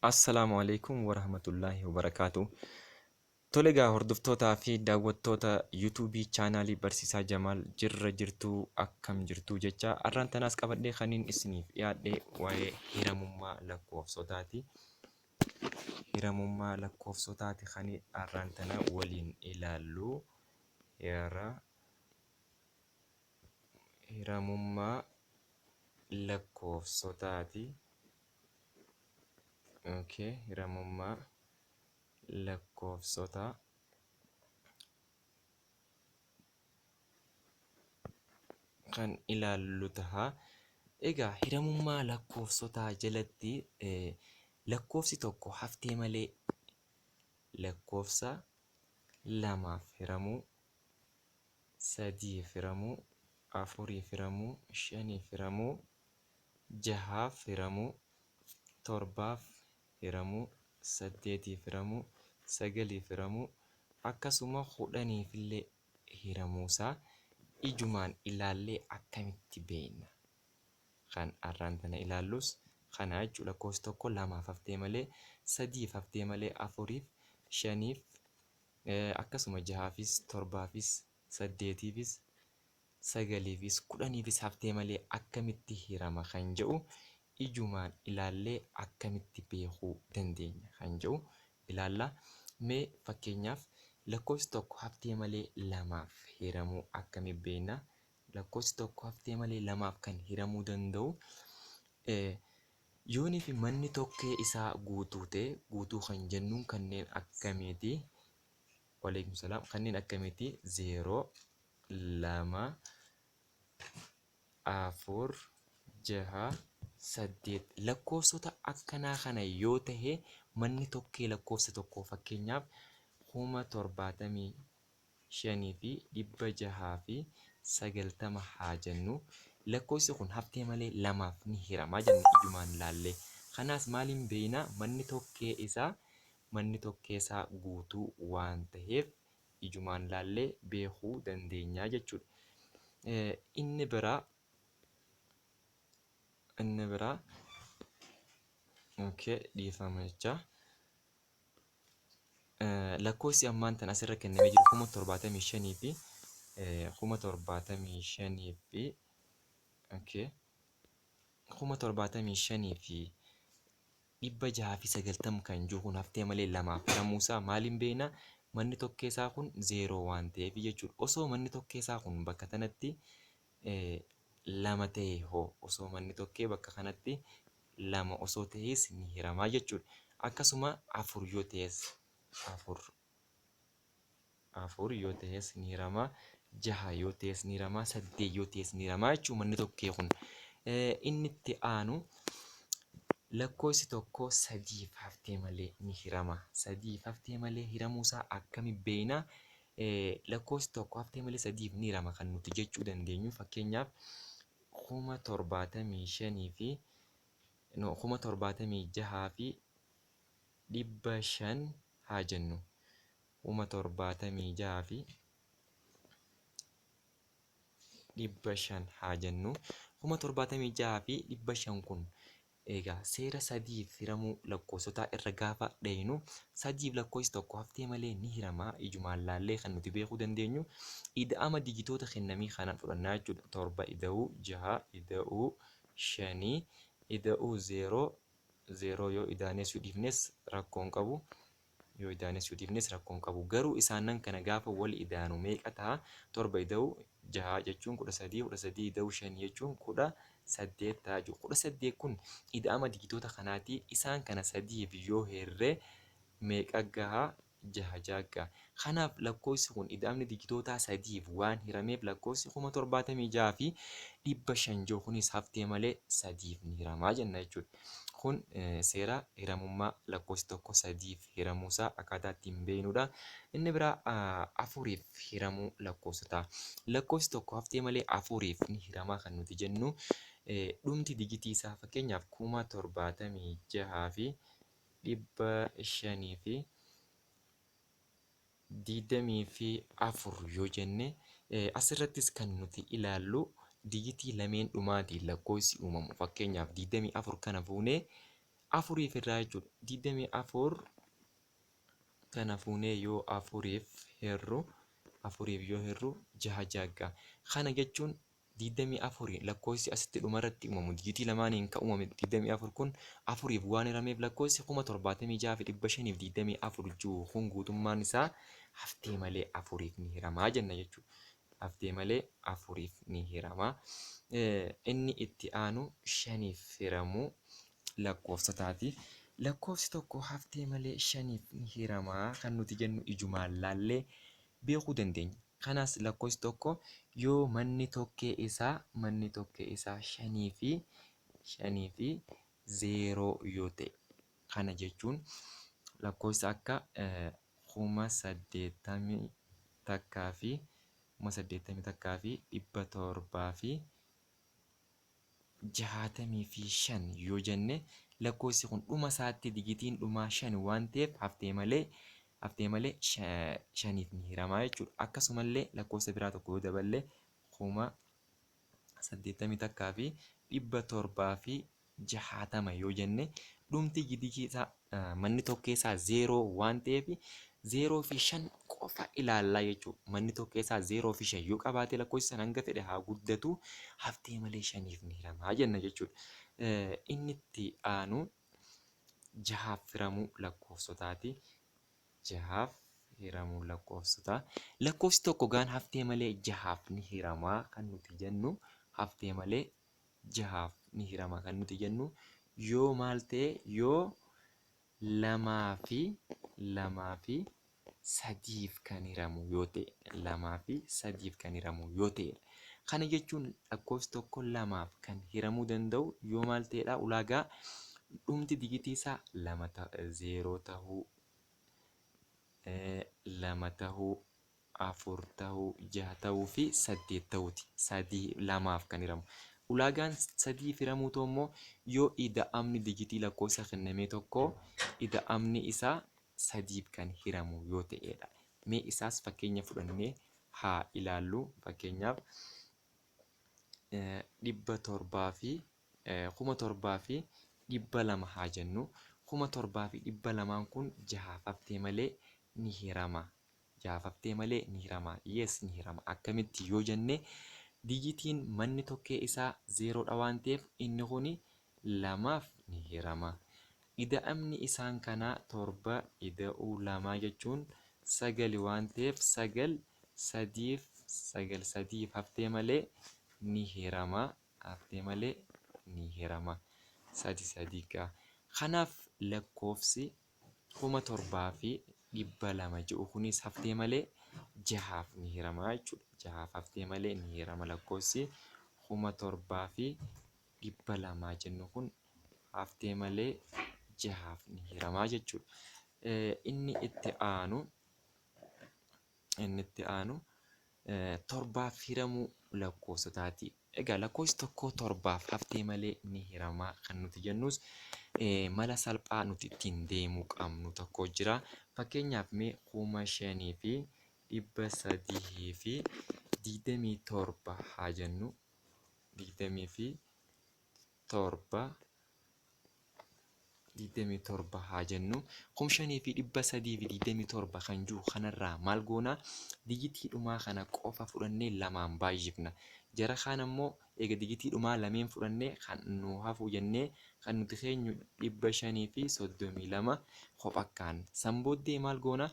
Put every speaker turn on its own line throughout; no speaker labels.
Assalaamu alaikum warahmatullaahi wabarakaatu. Tole egaa hordoftootaa fi daawwattoota yuutuubii chaanaalii Barsiisaa Jamaal jirra jirtuu akkam jirtuu jecha har'aan tanaas qabadhee kaniin isiniif dhiyaadhe waa'ee hiramummaa lakkoofsotaati. Hiramummaa lakkoofsotaati kan har'aan tana waliin ilaallu. Hira hiramummaa lakkoofsotaati. Okay, hiramummaa lakkoofsotaa kan ilaallu taha. Egaa hiramummaa lakkoofsotaa jalatti lakkoofsi tokko haftee malee lakkoofsa lamaaf hiramuu, sadiif hiramuu, afuriif hiramuu, shaniif hiramuu, jahaaf hiramuu, torbaaf hiramuu, saddeetiif hiramuu, sagaliif hiramuu, akkasuma kudhaniifillee hiramuusaa ijumaan ilaallee akkamitti beekna? Kan har'aan tana ilaallus kana jechuudha. Lakkoofsi tokko lamaaf haftee malee, sadiif haftee malee, afuriif, shaniif, akkasuma jahaafis, torbaafis, saddeetiifis, sagaliifis, kudhaniifis haftee malee akkamitti hirama kan jedhu ijumaan ilaallee akkamitti beekuu dandeenya kan jedhu ilaalla. Mee fakkeenyaaf lakkoofsi tokko haftee malee lamaaf hiramuu akkamitti beekna? Lakkoofsi tokko haftee malee lamaaf kan hiramuu danda'u yoonii fi manni tokkee isaa guutuu ta'e, guutuu kan jennuun kanneen akkamiiti? Waleekum salaam. Kanneen akkamiiti? 0, 2, 4, 6, 8 lakkoofsota akkanaa kana yoo tahe manni tokkee lakkoofsa tokkoo fakkeenyaaf 75,690 haa jennu. Lakkoofsi kun haftee malee lamaaf ni hirama jenna ijumaan laallee. Kanaas maaliin beekna? Manni tokkee isaa manni tokkee isaa guutuu waan taheef ijumaan laallee beekuu dandeenya jechuudha. Inni biraa inni biraa okay dhiifama jecha lakkoofsi ammaan tan asirra kennamee jiru 75,000 fi 75,000 fi okay 75,690 kan jiru kun haftee malee lamaaf hiramuusaa maaliin beekna? Manni tokkee isaa kun zeeroo waan ta'eef jechuudha. Osoo manni tokkee isaa kun bakka tanatti lama ta'e hoo osoo manni tokkee bakka kanatti lama osoo ta'es ni hiramaa jechuudha. Akkasuma afur yoo ta'es afur afur yoo ta'es ni hirama, jaha yoo ta'es ni hirama, saddeet yoo ta'es ni hirama jechuudha manni tokkee kun. Inni itti aanu lakkoofsi tokko sadiif haftee malee ni hirama. Sadiif haftee malee hiramuusaa akkami beekna? Lakkoofsi tokko haftee malee sadiif ni hirama kan nuti jechuu dandeenyu fakkeenyaaf 75,000 fi no, 76,500 haa jennu. 76,500 haa jennu. 76,500 kun egaa seera sadiif hiramuu lakkoofsotaa irra gaafa dhaynu sadiif lakkoofsi tokko haftee malee ni hirama ijumaan laallee kan nuti beekuu dandeenyu ida'ama dijitoota kennamii kana fudhannaa jechuudha. Torba ida'uu jaha ida'uu shanii ida'uu zeeroo zeeroo yoo idaanes yoo dhiifnes rakkoo hin qabu. Yoo idaanes yoo dhiifnes rakkoo hin qabu. Garuu isaanan kana gaafa wal idaanu meeqa ta'a? Torba ida'uu jaha jechuun 13, 13 ida'uu 5 jechuun 18 ta'a jechuudha. 18 kun ida'ama dijitoota kanaati. Isaan kana sadiif yoo hirre meeqa gaha? Jaha jaha gaha. Kanaaf lakkoofsi kun ida'amni dijitootaa sadiif waan hirameef lakkoofsi 76,500 jiru kunis haftee malee sadiif ni hiramaa jenna jechuudha. Kun seera hiramummaa lakkoofsi tokko sadiif hiramuusaa akkaataa ittiin beeknudha. Inni biraa afuriif hiramuu lakkoofsotaa. Lakkoofsi tokko haftee malee afuriif ni hiramaa kan nuti jennu dhumti dijitii isaa fakkeenyaaf 76,524 yoo jenne asirrattis kan nuti ilaallu dijitii lameen dhumaatiin lakkoofsi uumamu fakkeenyaaf 24 kana fuunee Afuriif irraa jechuudha. 24 kana fuunee yoo afuriif hirru, afuriif yoo hirru jaha jagga. Kana jechuun 24 lakkoofsi asitti dhumarratti uumamu digitii lamaaniin kan uumame 24 kun afuriif waan hirameef lakkoofsi 76,524 jiru kun guutummaan isaa haftee malee afuriif ni hiramaa jenna jechuudha. Haftee malee afuriif ni hiramaa. Inni itti aanu shaniif hiramuu lakkoofsotaati. Lakkoofsi tokko haftee malee shaniif ni hiramaa kan nuti jennu ijumaan laallee beekuu dandeenya. Kanas lakkoofsi tokko yoo manni tokkee isaa shanii fi 0 yoo ta'e, kana jechuun lakkoofsa akka 81,765 yoo jenne lakkoofsi kun dhuma isaatti digitiin dhumaa 5 waan ta'eef haftee malee shaniif ni hiramaa jechuudha. Akkasumallee lakkoofsa biraa tokko yoo daballe 81,760 yoo jenne dhumti digitii isaa manni tokkee isaa 0 waan ta'eef 0 fi 5 qofa ilaallaa jechuudha. Manni tokkee isaa 0 fi 5 yoo qabaate lakkoofsi sana hanga fedhe haa guddatu haftee malee shaniif ni hiramaa jenna jechuudha. Inni itti aanu jahaaf hiramuu lakkoofsotaati. Jahaaf hiramuu lakkoofsotaa. Lakkoofsi tokko gaan haftee malee jahaaf ni hiramaa kan nuti jennu, haftee malee jahaaf ni hirama kan nuti jennu yoo maal ta'e, yoo lamaa fi sadiif kan hiramu yoo ta'e, lamaa fi sadiif kan hiramu yoo ta'edha. Kana jechuun lakkoofsi tokko lamaaf kan hiramuu danda'u yoo maal ta'edha, ulaagaa dhumti digitii isaa lama 0 ta'uu, 2 ta'uu, 4 ta'uu, 6 ta'uu fi 8 ta'uuti. Sadii lamaaf kan hiramu. Ulaagaan sadiif hiramuu ta'u immoo yoo ida'amni digitii lakkoofsa kenname tokko ida'amni isaa sadiif kan hiramu yoo ta'edha. Mee isaas fakkeenya fudhannee haa ilaallu. Fakkeenyaaf dhibba torbaa fi kuma torbaa fi dhibba lama haa jennu. 7,200 kun jahaaf haftee malee ni hirama. Jahaaf haftee malee ni hirama. Yes, ni hirama. Akkamitti yoo jenne digitiin manni tokkee isaa 0 dha waan ta'eef inni kuni lamaaf ni hirama. Ida'amni isaan kanaa 7 ida'uu 2 jechuun 9 waan ta'eef sagal sadiif sagal sadiif haftee malee ni hirama. Haftee malee ni hirama. Sadi sadii ga'a. Kanaaf lakkoofsi 7,200 jedhu kunis haftee malee jahaaf ni hirama jechuudha. Jahaaf haftee malee ni hirama lakkoofsi 7,200 jennu kun haftee malee jahaaf ni hirama jechuudha. Inni itti aanu torbaaf hiramuu lakkoofsotaati. Egaa lakkoofsi tokko torbaaf haftee malee ni hirama kan nuti jennus mala salphaa nuti ittiin deemuu qabnu tokko jira. Fakkeenyaaf mee 5,327 haa jennu. Digdamii fi torba, digdamii torba haa jennu. 5,327 kan jiru kanarraa maal goona? Digitii dhumaa kana qofa fudhannee lamaan baay'ifna. Jara kaan ammoo eega digitii dhumaa lameen fudhannee kan nu hafu jennee kan nuti keenyu 532 kopha kaan. San booddee maal goona?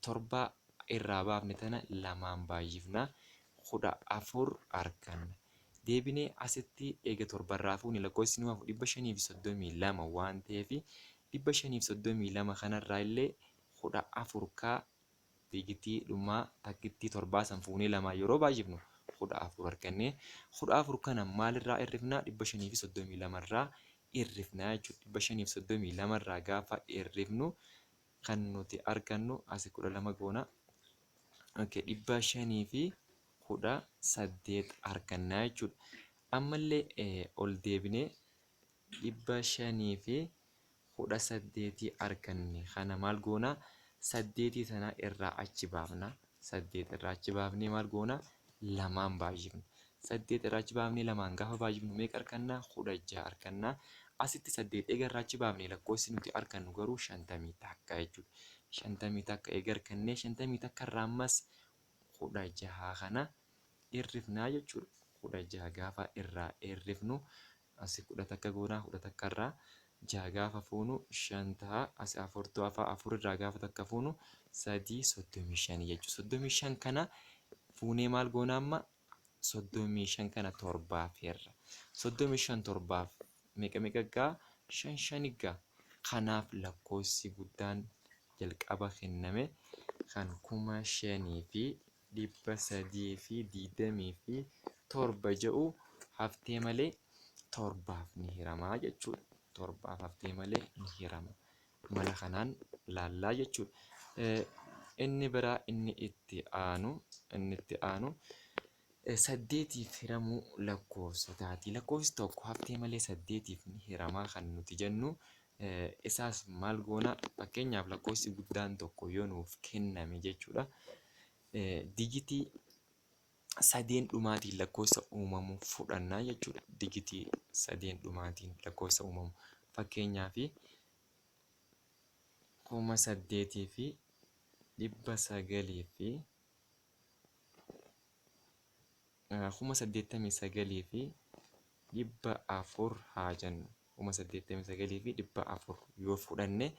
Torba irraa baafne tana lamaan baay'ifna. 14 arganna. Deebinee asitti eega torba irraa fuune lakkoofsi nu hafu 532 waan ta'eef 532 kanarraa illee 14 kaa digitii dhumaa takkittii torbaa san fuunee lamaan yeroo baay'ifnu 14 arganne. 14 kana maalirraa hir'ifna? 532 irraa hir'ifna jechuudha. 532 irraa gaafa hir'ifnu kan nuti argannu asi 12 goona. 518 arganna jechuudha. Ammallee ol deebinee 518 arganne. Kana maal goona? Saddeetii sana irraa achi baafna. 8 irraa achi baafnee maal goona? Lamaan baay'ifna. 8 irraa achi baafnee lamaan gaafa baay'ifnu meeqa arganna? 16 arganna. Asitti 8 eega irraa achi baafne lakkoofsi nuti argannu garuu 51 jechuudha. 51 eega argannee 51 irraa ammas 16 kana hirrifnaa jechuudha. 16 gaafa irraa hirrifnu asi 11 goonaa 11 irraa 6 gaafa fuunu 5 ta'a. Asi 4 hafa 4 irraa gaafa takka fuunu 3 35 jechuudha. 35 kana fuunee maal goona amma 35 kana 7 hirra. 35 7 meeqa meeqa gaa 5 5 gaa. Kanaaf lakkoofsi guddaan jalqaba kenname kan 5327 jedhu haftee malee 7 ni hiramaa jechuudha. 7 haftee malee ni hirama. Mala kanaan laallaa jechuudha. Inni biraa inni itti aanu 8 hiramuu lakkoofsotaati. Lakkoofsi tokko haftee malee 8 ni hiramaa kan nuti jennu isaas maal goona fakkeenyaaf lakkoofsi guddaan tokko yoo nuuf kenname jechuudha. Digitii 3 dhumaatiin lakkoofsa uumamu fudhannaa jechuudha. Digitii 3 dhumaatiin lakkoofsa uumamu fakkeenyaaf 8,900 fi 89,400 haa jennu. 89,400 yoo fudhanne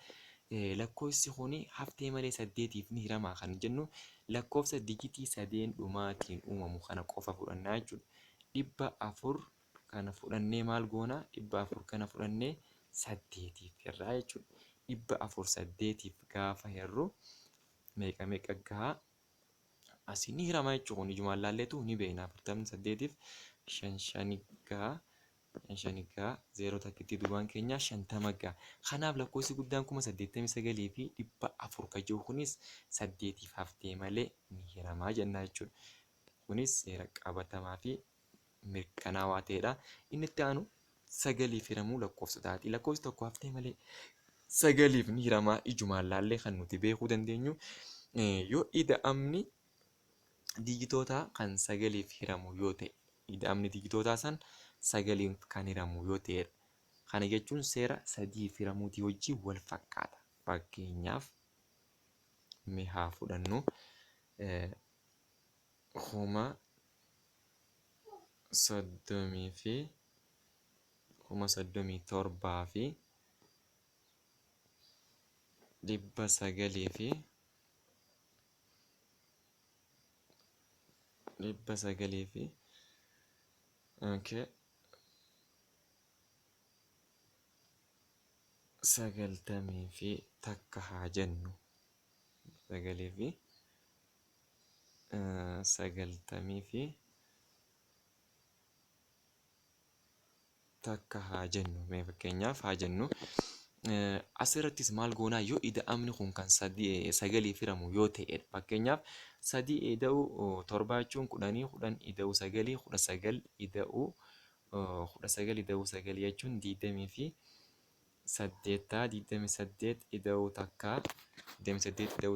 lakkoofsi kun haftee malee 8 ni hiramaa kan jennu lakkoofsa digitii 3 dhumaatiin uumamu kana qofa fudhannaa jechuudha. 400 kana fudhannee maal goona? 400 kana fudhannee 8 hirraa jechuudha. 400 8 gaafa hirru meeqa meeqa gahaa? Asii ni hiramaa jechuudha. Kun ijumaan laalleetu ni beekna. 48 5 5 gahaa. 5 gahaa 0 takkitti duwwaan keenya 50 gahaa. Kanaaf lakkoofsi guddaan 89,400 kan jiru kunis 8 haftee malee ni hiramaa jenna jechuudha. Kunis seera qabatamaa fi mirkanaawaa ta'edha. Inni itti aanu 9 hiramuu lakkoofsotaati. Lakkoofsi tokko haftee malee 9 ni hiramaa ijumaan laallee kan nuti beekuu dandeenyu yoo ida'amni digitootaa kan 9 hiramu yoo ta'e ida'amni digitootaa san 9 kan hiramu yoo ta'edha. Kana jechuun seera 3 hiramuutii wajjin wal fakkaata. Fakkeenyaaf mee haa fudhannu 30,000 fi 37,000 fi 900 fi 900 fi okay 91 haa jennu. 9 fi 91 haa jennu. Mee fakkeenyaaf haa jennu. Asirrattis maal goonaa yoo ida'amni kun kan 9 hiramu yoo ta'edha. Fakkeenyaaf 3 ida'uu 7 jechuun 10, 10 ida'uu 9, 19 ida'uu 19 ida'uu 9 jechuun 28 ta'a. 28 ida'uu takka 28 ida'uu